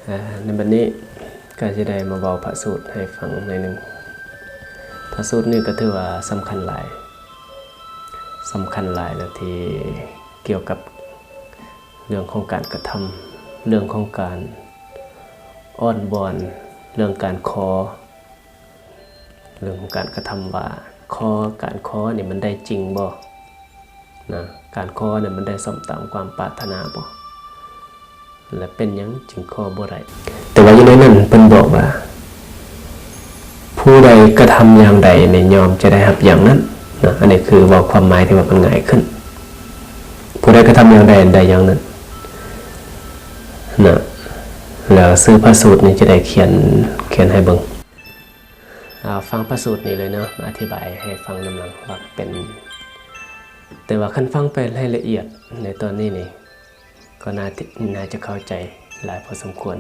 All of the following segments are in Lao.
ໃນບັດນີ້ກໍຈະໄດ້ມາເວົ້າພະສູດໃຫ້ຟັງໜ້ອຍໜຶ່ງ. ພະສູດນີ້ກໍຖືວ່າສຳຄັນຫຼາຍ, ສຳຄັນຫຼາຍເນາະ ທີ່ກ່ຽວກັບເລື່ອງຂອງການກະທຳ, ເລື່ອງຂອງການອ້ອນວອນ, ເລື່ອງການຂໍ, ເລື່ອງຂອງການກະທຳວ່າ ຂໍ, ການຂໍນີ້ມັນໄດ້ຈິງບໍ່? ນະ, ການຂໍນັ້ນມັນໄດ້ສົມຕາມຄວາມປາດຖະໜາບໍ່ ແລະ ເປັນຫຍັງຈຶ່ງຂໍບໍ່ໄດ້? ແຕ່ວ່າຢູ່ໃນນັ້ນເພິ່ນບອກວ່າ ຜູ້ໃດກະທຳຢ່າງໃດນີ້ ຍ່ອມຈະໄດ້ຮັບຢ່າງນັ້ນນະ. ອັນນີ້ຄືເວົ້າຄວາມໝາຍທີ່ວ່າມັນງ່າຍຂຶ້ນ, ຜູ້ໃດກະທຳຢ່າງໃດ ໄດ້ຢ່າງນັ້ນນະ. ແລ້ວຊື່ພະສູດນີ້ຈະໄດ້ຂຽນ, ຂຽນໃຫ້ເບິ່ງ. ອາ, ຟັງພະສູດນີ້ເລີຍເນາະ, ອະທິບາຍໃຫ້ຟັງນຳຫຼັງວ່າເປັນ, ແຕ່ວ່າຄັນຟັງໄປລາຍລະອຽດໃນຕອນນີ້ນີ້ ກໍໜ້າ, ໜ້າຈະເຂົ້າໃຈຫຼາຍພໍສົມຄວນ.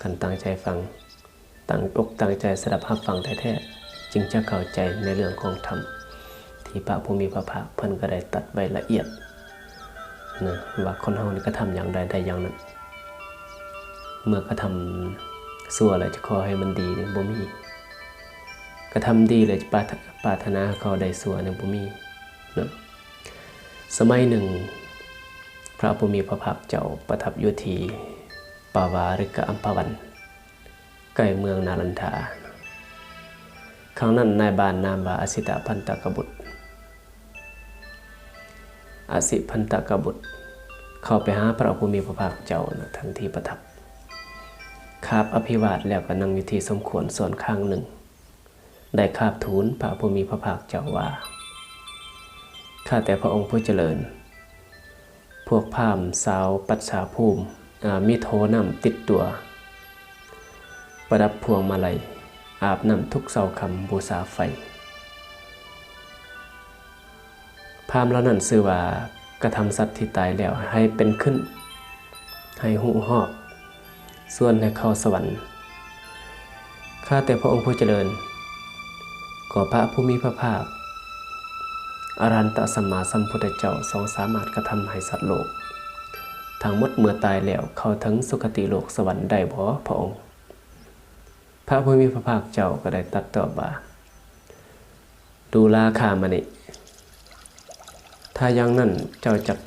ຄັນຕັ້ງໃຈຟັງ, ຕັ້ງອົກຕັ້ງໃຈສະດັບຮັບຟັງແທ້ໆ, ຈຶ່ງຈະເຂົ້າໃຈໃນເລື່ອງຂອງທຳ ທີ່ພະຜູ້ມີພະພາກເພິ່ນກໍໄດ້ຕັດໄວ້ລະອຽດ ນະ ວ່າຄົນເຮົານີ້ກະທຳຢ່າງໃດໄດ້ຢ່າງນັ້ນ. ເມື່ອກະທຳຊົ່ວແລ້ວຈະຂໍໃຫ້ມັນດີນີ້ບໍ່ມີ, ກະທຳດີແລ້ວຈະປາດ, ປາດຖະໜາໃຫ້ເຂົາໄດ້ຊົ່ວນີ້ບໍ່ມີເນາະ. ສະໄໝໜຶ່ງ ພະຜູ້ມີພະພາກເຈົ້າປະທັບຢູ່ທີ່ປາວາລິກະອຳພະວັນ ໃກ້ເມືອງນາລັນທາ. ຄັ້ງນັ້ນນາຍບ້ານນາມວ່າອະສິຕະພັນຕະກະບຸດ, ອະສິພັນຕະກະບຸດ ເຂົ້າໄປຫາພະຜູ້ມີພະພາກເຈົ້ານະ ທັງທີ່ປະທັບ, ຄາບອະພິວາດແລ້ວກໍນັ່ງຢູ່ທີ່ສົມຄວນສ່ວນຂ້າງໜຶ່ງ, ໄດ້ຄາບທູນພະຜູ້ມີພະພາກເຈົ້າວ່າ, ຂ້າແຕ່ພະອົງຜູ້ຈະເລີນ, ພວກພາມຊາວປັດສາພູມ ອາ ມີໂຖນ້ຳຕິດຕົວ, ປະດັບພວງມາໄລ, ອາບນ້ຳທຸກເຊົ້າຄ່ຳ, ບູຊາໄຟ. ພາມເຫຼົ່ານັ້ນຊື່ວ່າ ກະທຳສັດທີ່ຕາຍແລ້ວໃຫ້ເປັນຂຶ້ນ, ໃຫ້ຮູ້ຮອດ, ຊວນໃຫ້ເຂົ້າສະຫວັນ. ຂ້າແຕ່ພະອົງຜູ້ຈະເລີນ, ກໍພະຜູ້ມີພະພາກ ອະລະຫັນຕະສຳມາສຳພຸດທະເຈົ້າ ຊົງສາມາດກະທຳໃຫ້ສັດໂລກທັງໝົດເມື່ອຕາຍແລ້ວເຂົ້າເຖິງສຸຄະຕິໂລກສະຫວັນໄດ້ບໍ່ພະອົງ? ພະຜູ້ມີພະພາກເຈົ້າກໍໄດ້ຕັດຕອບວ່າ, ດູລາຄາມະນິ, ຖ້າຢ່າງນັ້ນເຈົ້າຈັກ,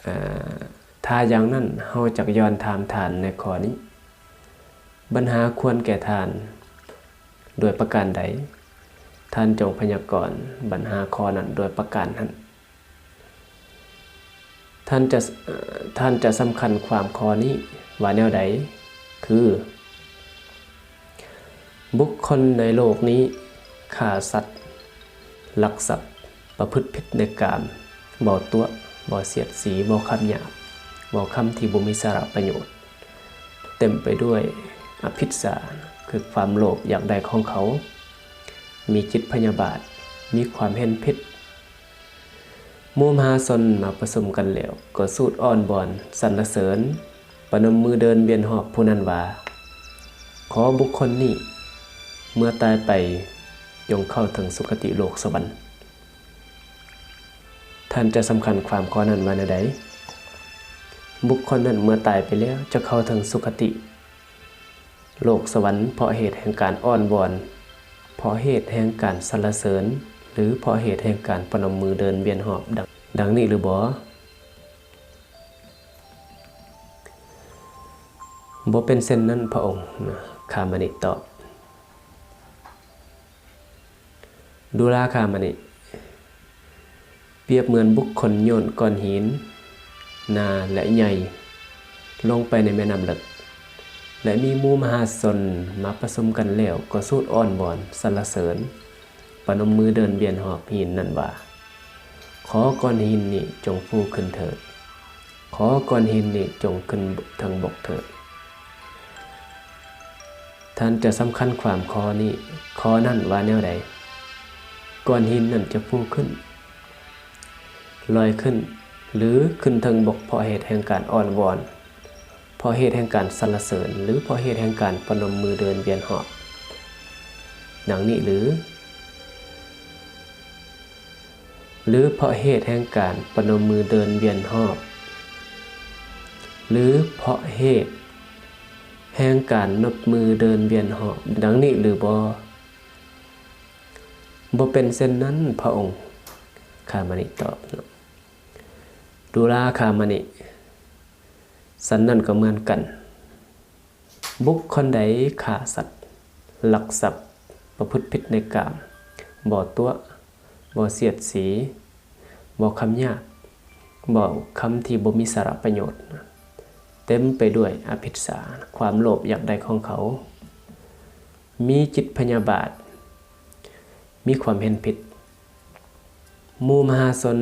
ເອີ, ຖ້າຢ່າງນັ້ນເຮົາຈັກຍ້ອນຖາມທ່ານໃນຂໍ້ນີ້. ບັນຫາຄວນແກ່ທ່ານດ້ວຍປະການໃດ? ທ່ານຈົ່ງພະຍາກອນບັນຫາຂໍ້ນັ້ນດ້ວຍປະການນັ້ນ. ທ່ານຈະ, ທ່ານຈະສຳຄັນຄວາມຂໍ້ນີ້ວ່າແນວໃດ? ຄື ບຸກຄົນໃນໂລກນີ້ຂ້າສັດ, ລັກຊັບ, ປະພຶດຜິດໃນກາມ, ເວົ້າຕົວະ, ເວົ້າສຽດສີ, ເວົ້າຄຳຫຍາບ, ເວົ້າຄຳທີ່ບໍ່ມີສາລະປະໂຫຍດ, ເຕັມໄປດ້ວຍອະພິດສາ, ຄືຄວາມໂລບຢາກໄດ້ຂອງເຂົາ, ມີຈິດພະຍາບາດ, ມີຄວາມເຫັນຜິດ. ໝູ່ມະຫາຊົນມາປະຊຸມກັນແລ້ວ ກໍສູດອ້ອນວອນສັນລະເສີນ, ປະນົມມືເດີນວຽນຮອບຜູ້ນັ້ນວ່າ, ຂໍບຸກຄົນນີ້ເມື່ອຕາຍໄປຈົ່ງເຂົ້າເຖິງສຸຄະຕິໂລກສະຫວັນ. ທ່ານຈະສຳຄັນຄວາມຂໍ້ນັ້ນວ່າແນວໃດ? ບຸກຄົນນັ້ນເມື່ອຕາຍໄປແລ້ວຈະເຂົ້າເຖິງສຸຄະຕິ ໂລກສະຫວັນ ເພາະເຫດແຫ່ງການອ້ອນວອນ, ເພາະເຫດແຫ່ງການສັນລະເສີນ ຫຼື ເພາະເຫດແຫ່ງການປະນົມມືເດີນວຽນຮອບ ດັ່ງ, ດັ່ງນີ້ຫຼືບໍ່? ບໍ່ເປັນເຊັ່ນນັ້ນພະອົງ, ຄາມະນິຕອບ. ດູລາຄາມະນິ, ປຽບເໝືອນບຸກຄົນໂຍນກ້ອນຫີນໜາ ແລະ ໃຫຍ່ລົງໄປໃນແມ່ນ້ຳເລິກ ແລະ ມີໝູ່ມະຫາຊົນມາປະຊຸມກັນແລ້ວ ກໍສູດອ້ອນວອນສັນລະເສີນ ປະນົມມືເດີນວຽນຮອບຫີນນັ້ນວ່າ, ຂໍກ້ອນຫີນນີ້ຈົ່ງຟູຂຶ້ນເຖີດ. ຂໍກ້ອນຫີນນີ້ຈົ່ງຂຶ້ນເທິງບົກເຖີດ. ທ່ານຈະສຳຄັນຄວາມຂໍ້ນີ້, ຂໍ້ນັ້ນວ່າແນວໃດ? ກ້ອນຫີນນັ້ນຈະຟູຂຶ້ນ, ລອຍຂຶ້ນ ຫຼື ຂຶ້ນເທິງບົກ ເພາະເຫດແຫ່ງການອ້ອນວອນ, ເພາະເຫດແຫ່ງການສັນລະເສີນ ຫຼື ເພາະເຫດແຫ່ງການປະນົມມືເດີນວຽນຮອບ ດັ່ງນີ້ຫຼື? ຫຼື ເພາະເຫດແຫ່ງການປະນົມມືເດີນວຽນຮອບ ຫຼື ເພາະເຫດ ແຫ່ງການນົບມືເດີນວຽນຮອບ ດັ່ງນີ້ຫຼືບໍ່? ບໍ່ເປັນເຊັ່ນນັ້ນ ພະອົງ ຄາມະນິຕອບ. ຕຸລາຄາມະນິ ສັນນັ້ນກໍເໝືອນກັນ. ບຸກຄົນໃດຂ້າສັດ, ລັກຊັບ, ປະພຶດຜິດໃນກາມ, ບໍ່ຕົວະ, ບໍ່ສຽດສີ, ເວົ້າຄຳຫຍາບ, ເວົ້າຄຳທີ່ບໍ່ມີສາລະປະໂຫຍດ, ເຕັມໄປດ້ວຍອະພິດສາ, ຄວາມໂລບຢາກໄດ້ຂອງເຂົາ, ມີຈິດພະຍາບາດ, ມີຄວາມເຫັນຜິດ, ໝູ່ມະຫາຊົນ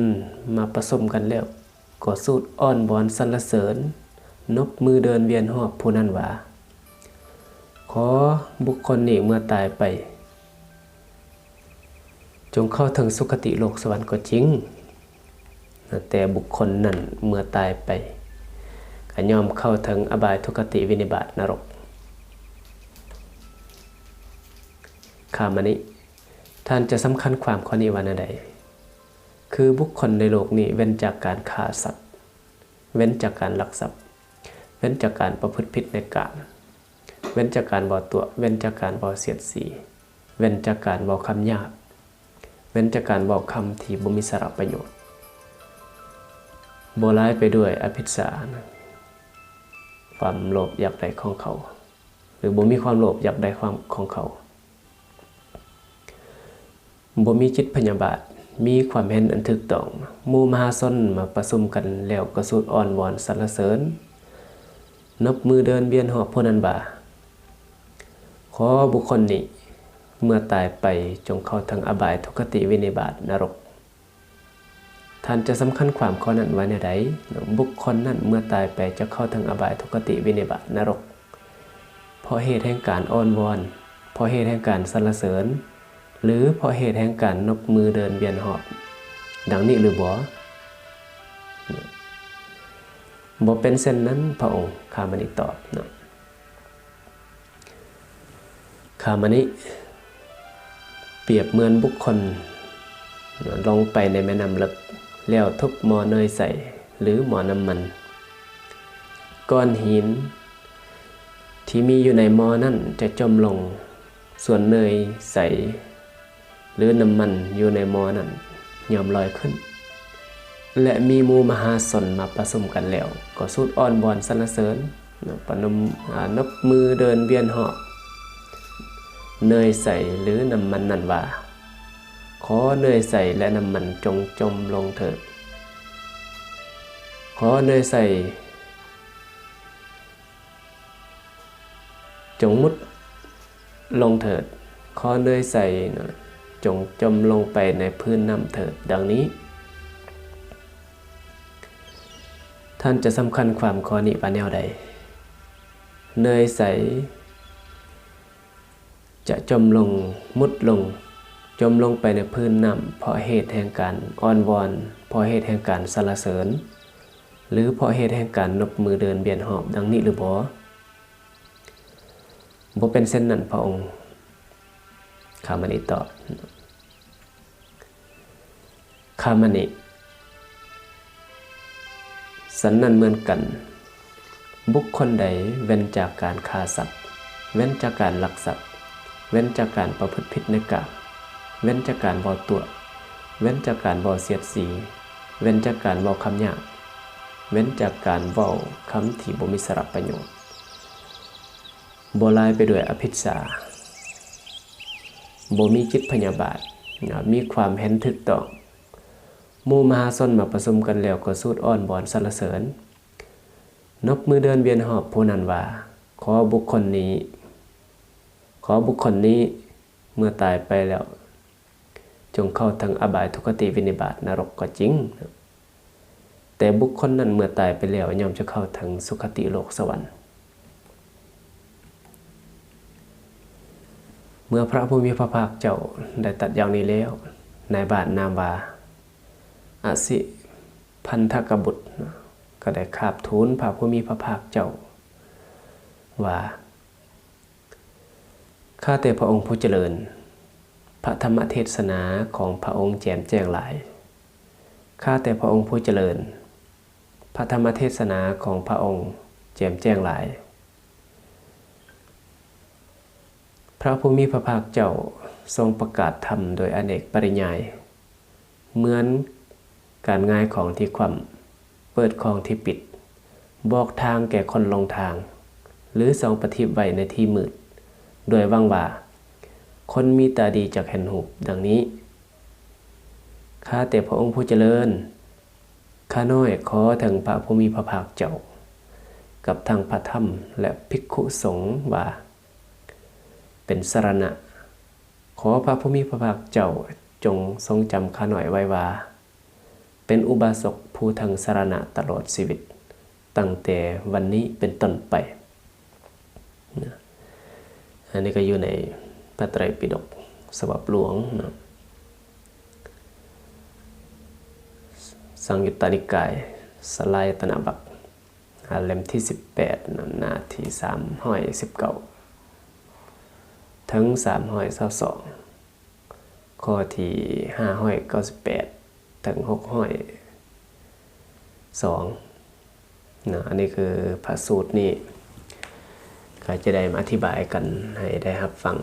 ມາປະຊຸມກັນແລ້ວ ກໍສູດອ້ອນວອນສັນລະເສີນ, ນົບມືເດີນວຽນຮອບຜູ້ນັ້ນວ່າ, ຂໍບຸກຄົນນີ້ເມື່ອຕາຍໄປ ຈົ່ງເຂົ້າເຖິງສຸຄະຕິໂລກສະຫວັນກໍຈິງ, ແຕ່ບຸກຄົນນັ້ນເມື່ອຕາຍໄປ ກໍຍ່ອມເຂົ້າເຖິງອະບາຍທຸກຄະຕິວິນິບາດນະລົກ. ຄາມະນິ ທ່ານຈະສຳຄັນຄວາມຂໍ້ນີ້ວ່າແນວໃດ? ຄືບຸກຄົນໃນໂລກນີ້ເວັ້ນຈາກການຂ້າສັດ, ເວັ້ນຈາກການລັກຊັບ, ເວັ້ນຈາກການປະພຶດຜິດໃນກາມ, ເວັ້ນຈາກການເວົ້າຕົວະ, ເວັ້ນຈາກການເວົ້າສຽດສີ, ເວັ້ນຈາກການເວົ້າຄຳຫຍາບ, ເວັ້ນຈາກການເວົ້າຄຳທີ່ບໍ່ມີສາລະປະໂຫຍດ, ບໍ່ລາຍໄປດ້ວຍອະພິດສາ, ຄວາມໂລບຢາກໄດ້ຂອງເຂົາ ຫຼື ບໍ່ມີຄວາມໂລບຢາກໄດ້ຄວາມຂອງເຂົາ, ບໍ່ມີຈິດພະຍາບາດ, ມີຄວາມເຫັນອັນຖືກຕ້ອງ, ໝູ່ມະຫາຊົນມາປະຊຸມກັນແລ້ວກໍສູດອ້ອນວອນສັນລະເສີນ, ນົບມືເດີນວຽນຮອບຜູ້ນັ້ນວ່າ, ຂໍບຸກຄົນນີ້ເມື່ອຕາຍໄປຈົ່ງເຂົ້າເຖິງອະບາຍທຸກຄະຕິວິນິບາດນະລົກ. ທ່ານຈະສຳຄັນຄວາມຂໍ້ນັ້ນວ່າແນວໃດ? ບຸກຄົນນັ້ນເມື່ອຕາຍໄປຈະເຂົ້າເຖິງອະບາຍທຸກຄະຕິວິນິບາດນະລົກ ເພາະເຫດແຫ່ງການອ້ອນວອນ, ເພາະເຫດແຫ່ງການສັນລະເສີນ ຫຼື ເພາະເຫດແຫ່ງການນົບມືເດີນວຽນຮອບ, ດັ່ງນີ້ຫຼືບໍ່? ບໍ່ເປັນເຊັ່ນນັ້ນ ພະອົງ, ຄາມະນິຕອບເນາະ. ຄາມະນິ ປຽບເໝືອນບຸກຄົນລົງໄປໃນແມ່ນ້ຳເລິກ ແລ້ວທຸບໝໍ້ເນີຍໃສ ຫຼື ໝໍ້ນ້ຳມັນ. ກ້ອນຫີນທີ່ມີຢູ່ໃນໝໍ້ນັ້ນຈະຈົມລົງ, ສ່ວນເນີຍໃສ ຫຼື ນ້ຳມັນຢູ່ໃນໝໍ້ນັ້ນຍ່ອມລອຍຂຶ້ນ. ແລະ ມີໝູ່ມະຫາຊົນມາປະຊຸມກັນແລ້ວ ກໍສູດອ້ອນວອນສັນລະເສີນ, ປະນົມ, ອາ, ນົບມືເດີນວຽນຮອບເນີຍໃສ ຫຼື ນ້ຳມັນນັ້ນວ່າ, ຂໍເນີຍໃສ ແລະ ນ້ຳມັນຈົ່ງຈົມລົງເຖີດ. ຂໍເນີຍໃສ ຈົ່ງມຸດລົງເຖີດ, ຂໍເນີຍໃສ ຈົ່ງຈົມລົງໄປໃນພື້ນນ້ຳເຖີດ, ດັ່ງນີ້. ທ່ານຈະສຳຄັນຄວາມຂໍ້ນີ້ວ່າແນວໃດ? ເນີຍໃສ ຈະຈົມລົງ, ມຸດລົງ, ຈົມລົງໄປໃນພື້ນນ້ຳ ເພາະເຫດແຫ່ງການອ້ອນວອນ, ເພາະເຫດແຫ່ງການສັນລະເສີນ ຫຼື ເພາະເຫດແຫ່ງການນົບມືເດີນວຽນຮອບ, ດັ່ງນີ້ຫຼືບໍ່? ບໍ່ເປັນເຊັ່ນນັ້ນ ພະອົງ, ຄາມະນິຕອບ. ຄາມະນິ ສັນນັ້ນເໝືອນກັນ, ບຸກຄົນໃດເວັ້ນຈາກການຂ້າສັດ, ເວັ້ນຈາກການລັກຊັບ, ເວັ້ນຈາກການປະພຶດຜິດໃນກາມ, ເວັ້ນຈາກການເວົ້າຕົວະ, ເວັ້ນຈາກການເວົ້າສຽດສີ, ເວັ້ນຈາກການເວົ້າຄຳຫຍາບ, ເວັ້ນຈາກການເວົ້າຄຳທີ່ບໍ່ມີສາລະປະໂຫຍດ, ບໍ່ລາຍໄປດ້ວຍອະພິດສາ, ບໍ່ມີຈິດພະຍາບາດ, ມີຄວາມເຫັນຖືກຕ້ອງ, ໝູ່ມະຫາຊົນມາປະຊຸມກັນແລ້ວກໍສູດອ້ອນວອນສັນລະເສີນ, ນົບມືເດີນວຽນຮອບຜູ້ນັ້ນວ່າ, ຂໍບຸກຄົນນີ້, ຂໍບຸກຄົນນີ້ເມື່ອຕາຍໄປແລ້ວ ຈົ່ງເຂົ້າເຖິງອະບາຍທຸກຄະຕິວິນິບາດນະລົກກໍຈິງ, ແຕ່ບຸກຄົນນັ້ນເມື່ອຕາຍໄປແລ້ວ ຍ່ອມຈະເຂົ້າເຖິງສຸຄະຕິໂລກສະຫວັນ. ເມື່ອພະຜູ້ມີພະພາກເຈົ້າໄດ້ຕັດຢ່າງນີ້ແລ້ວ, ນາຍບ້ານນາມວ່າ ອະສິພັນທະກະບຸດ ກໍໄດ້ຄາບທູນພະຜູ້ມີພະພາກເຈົ້າວ່າ, ຂ້າແຕ່ພະອົງຜູ້ຈະເລີນ, ພະທຳມະເທດສະໜາຂອງພະອົງແຈ່ມແຈ້ງຫຼາຍ. ຂ້າແຕ່ພະອົງຜູ້ຈະເລີນ, ພະທຳມະເທດສະໜາຂອງພະອົງແຈ່ມແຈ້ງຫຼາຍ. ພະຜູ້ມີພະພາກເຈົ້າຊົງປະກາດທຳໂດຍອະເນກປະລິຍາຍ ເໝືອນການຫງາຍຂອງທີ່ຄວ່ຳ, ເປີດຂອງທີ່ປິດ, ບອກທາງແກ່ຄົນຫຼົງທາງ ຫຼື ຊົງປະທີບໄວ້ໃນທີ່ມືດ ດ້ວຍຫວັງວ່າ ຄົນມີຕາດີຈັກເຫັນຮູບ. ດັ່ງນີ້ ຂ້າແຕ່ພະອົງຜູ້ຈະເລີນ, ຂ້ານ້ອຍຂໍເຖິງພະຜູ້ມີພະພາກເຈົ້າ ກັບທັງພະທຳ ແລະ ພິກຂຸສົງວ່າ ເປັນສະລະນະ. ຂໍພະຜູ້ມີພະພາກເຈົ້າຈົ່ງຊົງຈຳຂ້ານ້ອຍໄວ້ວ່າ ເປັນອຸບາສົກຜູ້ເຖິງສະລະນະຕະຫຼອດຊີວິດ ຕັ້ງແຕ່ວັນນີ້ເປັນຕົ້ນໄປ. ນະ ອັນນີ້ກໍຢູ່ໃນພະໄຕຣປິດົກສະບັບຫຼວງນະ ສັງຍຸດຕະນິກາຍ ສະລາຍະຕະນະວັກ ເຫຼັ້ມທີສິບແປດນະ ໜ້າທີສາມຮ້ອຍສິບເກົ້າ ເຖິງສາມຮ້ອຍຊາວສອງ ຂໍ້ທີຫ້າຮ້ອຍເກົ້າສິບແປດ ເຖິງຫົກຮ້ອຍສອງນະ. ອັນນີ້ຄືພະສູດນີ້ ກໍຈະໄດ້ມາອະທິບາຍກັນໃຫ້ໄດ້ຮັບຟັງ